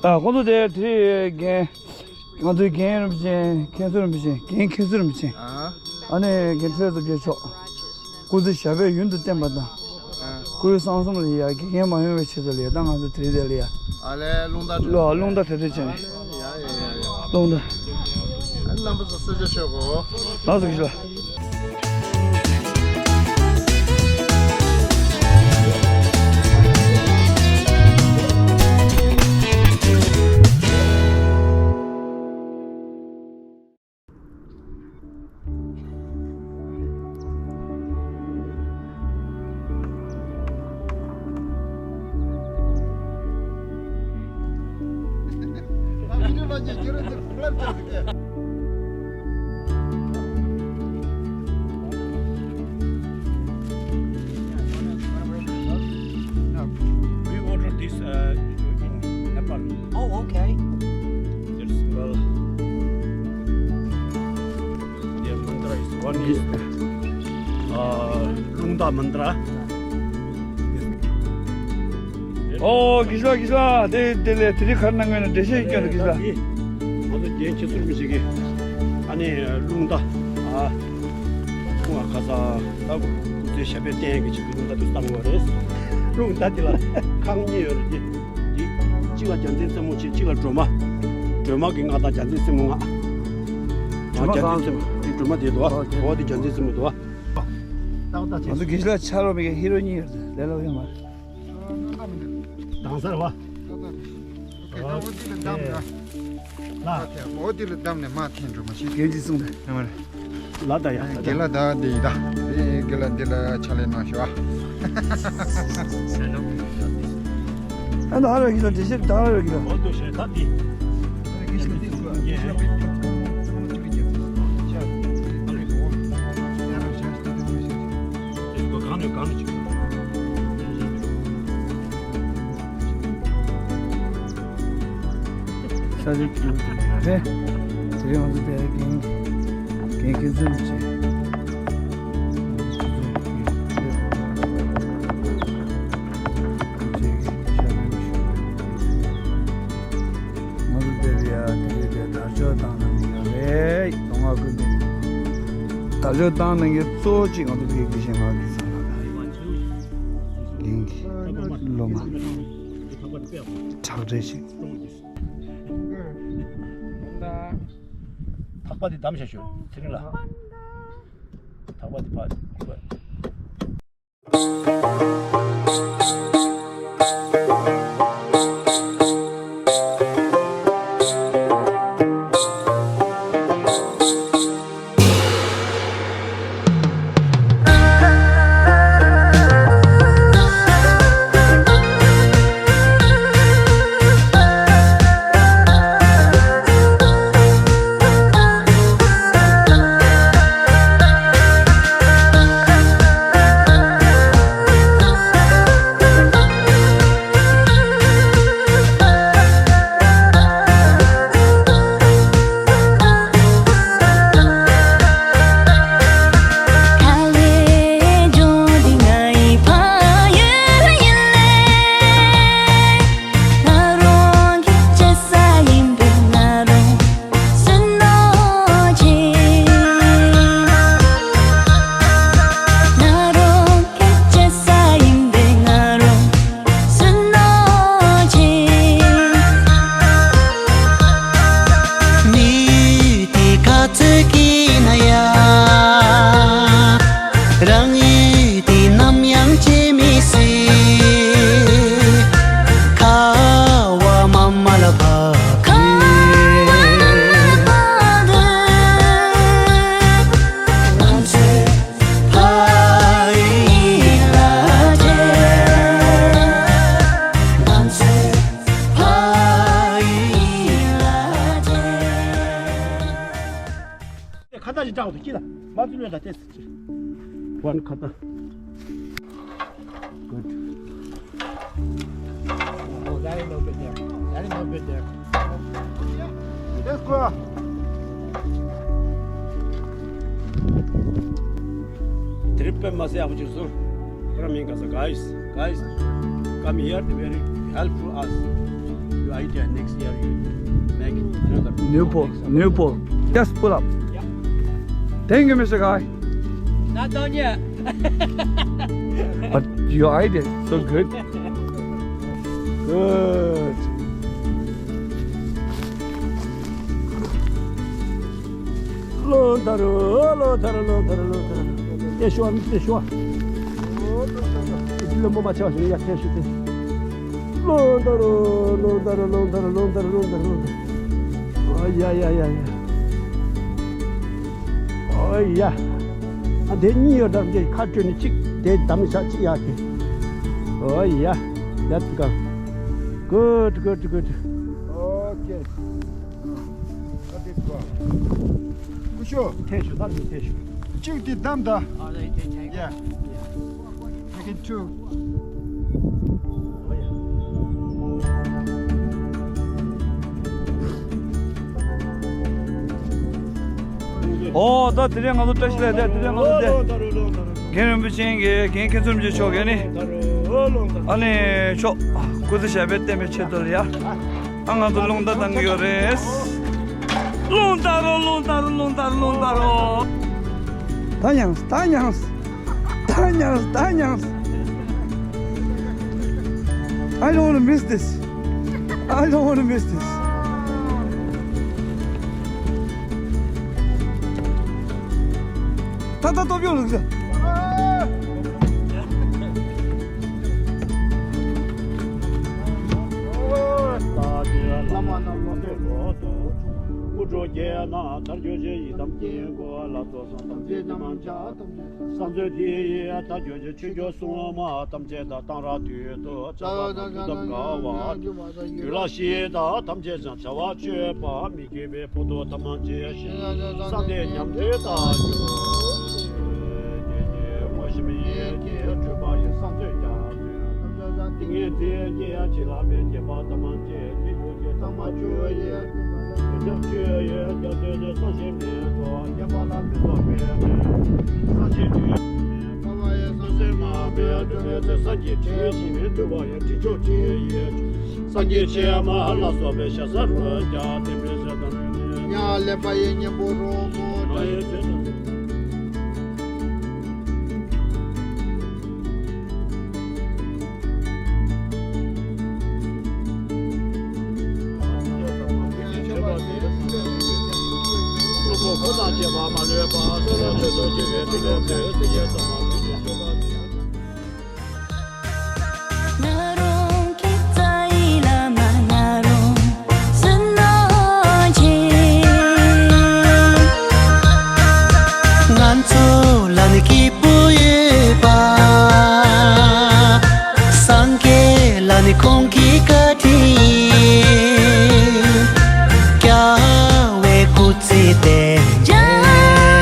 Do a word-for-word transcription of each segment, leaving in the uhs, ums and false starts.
ཨ། ཁོང་ཚོ་དེ་དེ་རིང་རྒན། ང་ཚོའི་རྒན་རིན་པོ་ཆེ། མཁན་ཟུར་རིན་པོ་ཆེ། རྒན་མཁན་ཟུར་རིན་པོ་ཆེ། ཨ། ཨ་ནི་རྒན་ཁྲི་ཟུར་རྒྱལ་མཆོག་སྐུ་ཚེ་ཞབས་པད་ཡུན་དུ་བརྟན་པ་དང་། ཨ། སྐུའི་གསང་གསུམ་ལ་ཡ་དགེ་རྒན་མ་ཡོང་བའི་ཆེད་དུ་ལ་ཡ། ད་ང་ཚོ་དེ་རིང་དེ་ལ་ཡ། ཨ་ལས། རླུང་རྟ་ལོ། རླུང་རྟ་གྲ་སྒྲིག་བྱས་ནས། ཡ་ཡ་ཡ་ཡ། རླུང་རྟ། ཨ། རྣམ་པ་ཚོ་གསོལ་ཇ་མཆོད་གོ། ལགས་སོ། ཁྱེད་ལ། We ordered this, uh, in Nepal. Oh, okay. There's, well, their mantra is, one is, uh, Lungda mantra. ཨོ། དགེ་བཤེས་ལགས། དགེ་བཤེས་ལགས། དེ་དེ་ལས་དེ་རིང་ག་རེ་གནང་གི་ཡོད་ན་འགྲེལ་བཤད་སྐྱོན་རེ། དགེ་བཤེས་ལགས། ང་ཚོ་རྒན་ཁྲི་ཟུར་རིན་པོ་ཆེ་གིས་ཨ་ནི་རླུང་རྟ། ཨ། ཁོང་ང་ཁ་སང་ད་སྐུ་ཚེ་ཞབས་པད་བརྟན་གྱི་ཆེད་དུ་རླུང་རྟ་དེ་བཏང་བ་རེད། རླུང་རྟ་དེ་ལ་ཁང་གཉིས་ཡོད་རེད། དེ་གཅིག་ལ་རྒྱལ་མཚན་རྩེ་མོ་བྱས། གཅིག་ལ་སྒྲོལ་མ། སྒྲོལ་མ་གི་སྔགས་དང་རྒྱལ་མཚན་རྩེ་མོ་སྔགས། སྒྲོལ་མ་རྒྱལ་མཚན་རྩེ་མོ། དེ་སྒྲོལ་མ་དེ་འདུག་ཨ། ཨོ། དེ་རྒྱལ་མཚན་རྩེ་མོ་འདུག་ཨ། ང་ཚོ་དགེ་བཤེས་ལགས་ཆ་རོགས་མེད་མཁན་ཧི་རོ་གཉིས་ཡོད་དེ། ལས་སླ་པོ་ཡོད་མ་རེད། དྭངས་གསལ་བ། ལ། འོ་དེ་ལ་བསྡམས་ནས་མར་འཐེན་འགྲོ་མ་ཤེས། རྒན་གྱིས་གསུངས་ཏེ། ལ་ད་ཡ། དགེ་ལགས་ད་འདི་ཡིན་ད། དེ་དགེ་ལགས་འདི་ལ་ཕྱག་ལས་གནང་ཤོག་ཨ། ཨ་ནི་ཧ་ར་གི་ལ་འགྲེལ་བཤད་ད་ར་གི་ལ། འོ་དོ་ཞེས་ད་འདི། གང་ནས་གང་ནས་ཅིག་ས་ཆ་ཁྱིམ་རེད། དེ་རིང་ང་ཚོ་དེ་རིང་རྒན་རྒན་ཁྱེད་ཚོ་ནས་བྱས། ང་ཚོ་དེ་རིང་ཡ་དེ་རིང་དེ་དར་ལྕོག་བཏང་གནང་གི་ཡོད་རེད། ལོ་ལྔ་ཀུན་ནས་དར་ལྕོག་བཏང་གནང་མཁན་གཙོ་བོ་གཅིག་ང་ཚོ་དགེ་རྒན་ཞིག་ང་དགེ་ཚང་ལགས་རྒན་གྱི་སློབ་མ་དྲག་གྲས་ཤིག་ཐག་པ་དེ་བསྡམས་བཞག་ཞུ་ཚེ་རིང་ལགས། ཐག་པ་དེ་ཕར། རང་ཡུལ་དེ་ནམ་ཡང་བརྗེད་མི་སྲིད། ཁ་བ་མ་མ་ལ་བབས་དུས། ང་ཚོའི་ཕ་ཡུལ་ལ་བརྗེད། ང་ཚོའི་ཕ་ཡུལ་ལ་བརྗེད། ཁ་བཏགས་ཤིག་བཀྲག་འདུག་ཅི་ལ་མ་བཙུན་ལ་ལྟས་ཟེར་ཅི། ཝན་ཁ་བཏགས། Good. Oh, that ain't no good there. That ain't no good there. Let's go. དེ་རིང་དཔེ་མ་སྲིད་ཡག་པོ་བྱུང་སོང་། ཁོ་རང་མིང་ག་ས། Guys, guys, come here, they very help to us. Your idea next year you make another New pole, next new pole. Just pull up. Yeah. Thank you, Mister Guy. Not done yet. But your idea is so good. Good. ལོ་ད་རུ་ལོ་ད་རུ་ལོ་ད་རུ་ལོ་ད་རུ། ལྟེ་ཤོ་ཨ་མི་ལྟེ་ཤོ་ཨ། ལོ་མོ་མ་ཆགས་ཤིང་ཡ་ལྟེ་ཤོ་ལྟེ། ལོ་ད་རུ་ལོ་ད་རུ་ལོ་ད་རུ་ལོ་ད་རུ་ལོ་ད་རུ། ཨ་ཡ་ཡ་ཡ་ཡ། ཨ་ཡ། ཨ་དེ་གཉིས་ཡོད་དམ་ཅེ་ཁ་བྲོས་ནས་གཅིག་དེ་བསྡམས་བཞག་གཅིག་ཡར་ཁྱེར། ཨ་ཡ། ཡ་ཏི་ཀ། Good, good, good. Okay. ཀུ་ཤོ། ཐེ་ཤོ་ད་རུ་ཐེ་ཤོ། གཅིག་དེ་བསྡམས་ད། Yeah. Make it two. ཨོ་ད་དེ་རིང་ང་ཚོ་བཀྲ་ཤིས་བདེ་ལེགས། དེ་རིང་ང་ཚོ་དེ་རྒན་རིན་པོ་ཆེ་གི་རྒན་མཁན་ཚོམ་གྱི་ཕྱོགས་ཀྱི་ནི་ཨ་ནི་ཕྱོགས་སྐུ་ཚེ་ཞབས་པད་བརྟན་པའི་ཆེད་དུ་ལ་ཡ། ཨ་ང་ཚོ་རླུང་རྟ་བཏང་གི་ཡོད་རེད། རླུང་རྟ་རོ་རླུང་རྟ་རོ་རླུང་རྟ་རོ་རླུང་རྟ་རོ། ད་ཉངས་ད་ཉངས་ད་ཉངས་ད་ཉངས། I don't want to miss this. I don't want to miss this. ད་ད་སྟོབས་ཡོད་ལུགས་ཟེར། བླ་མ་རྣམས་ལ་ཕེབས་སུ་དུ། སྐུ་ཁྲོ་རྒྱལ་ན་མཐར་གྱུར་ཅིག་ཡི་དམ་དཀྱིལ་འཁོར་ལ་སོགས་སམ་དམ་ཚིག་ཉི་མ་འཆར། ས་མཛོད་དེ་ཡི་མཐར་གྱུར་ཅིག་ཆོས་སྐྱོང་སྲུང་མ་ཐམས་ཅད་དང་གཏང་རག་དུས་སུ་ཚེ་དཔག་དང་རྒྱུ་དང་བསྐལ་པ་རྒྱུ་ལ་ཞིག་དང་ཐམས་ཅད་ཀྱང་བྱ་བ་སྤྱོད་པ་མི་དགེ་བའི་ཕུང་པོ་ཐམས་ཅད་ཞི་ཞིང་བསམ་དེ་ཉམས་བདེ་དང་འགྱུར། དེ་ཉིད་དངོས་གཞི་མི་ཡི་གེ་སྤྲུལ་པ་ཡི་ས་མཛོད་རྒྱ་མཚོའི་ཏིང་ངེ་འཛིན་གྱི་ཕྱི་ལ་མེ་བྱེད་པ་ཐམས་ཅད་ཀྱི་ཡུལ་གྱི་ཚང་མ་ཆུ་ཡི་ཡོན་ཆབ་ཆུ་ཡི་རྒྱ་མཚོའི་ས་གཞི་མེ་ཏོག་སྙན་པ་ལ་མེ་ཏོག་སྤེལ་ཏེ་ས་གཞི་དུས་མེ་ཕ་བ་ཡི་ས་གཞི་མ་མེ་དུ་མེ་ཚེ་ས་གཞི་དྲི་ཞིང་མེ་དུ་བ་ཡི་དྲི་མཆོག་དྲི་ཡི། སངས་རྒྱས་ཆེན་མ་ལ་སོགས་པའི་ཞྭ་ས་རུ་རྒྱ་དེ་མི་ཟད་དང་ཉ་ལེ་པ་ཡི་སྙིང་པོ་རོ་མོ་ན་ཡི་ཚེ་དང་། ང་རང་གི་རྩ་བའི་བླ་མ་ང་རང་བསོད་ནམས་ཆེ། ང་ཚོ་ལ་ནི་སྐྱིད་པོ་ཡོད་པ། སངས་རྒྱས་ལ་ནི་ཁོང་གི་བཀའ་དྲིན། རྒྱལ་བའི་སྐུ་ཚེ་བརྟན། རྒྱལ་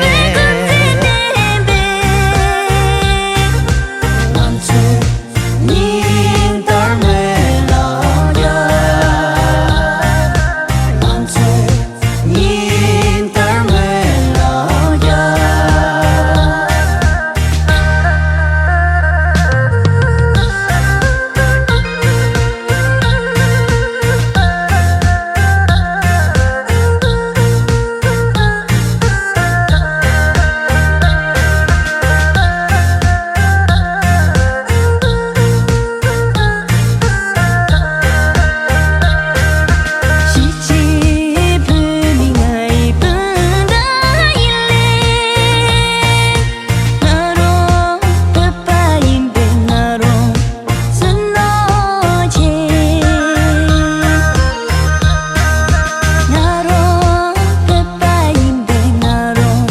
བའི་སྐུ་ཚེ་བརྟན་པའི། ང་ཚོ་ཉིན་ལྟར་མེ་ལ་རྒྱ། ང་ཚོ་ཉིན་ལྟར་མེ་ལ་རྒྱ། གཞིས་བྱེས་བོད་མི་ང་ཡི་སྤུན་ཟླ་ཡིན་ལེ། ང་རང་བོད་པ་ཡིན་པས་ང་རང་བསོད་ནམས་ཆེ། ང་རང་བོད་པ་ཡིན་པས་ང་རང་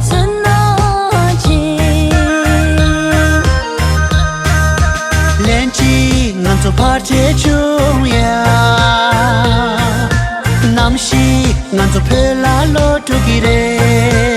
བསོད་ནམས་ཆེ། ལན་གཅིག་ང་ཚོ་ཕལ་ཆེར་བྱུང་ཡ། ནམ་ཞིག་ང་ཚོ་བོད་ལ་ལོག་འགྲོ་གི་རེད།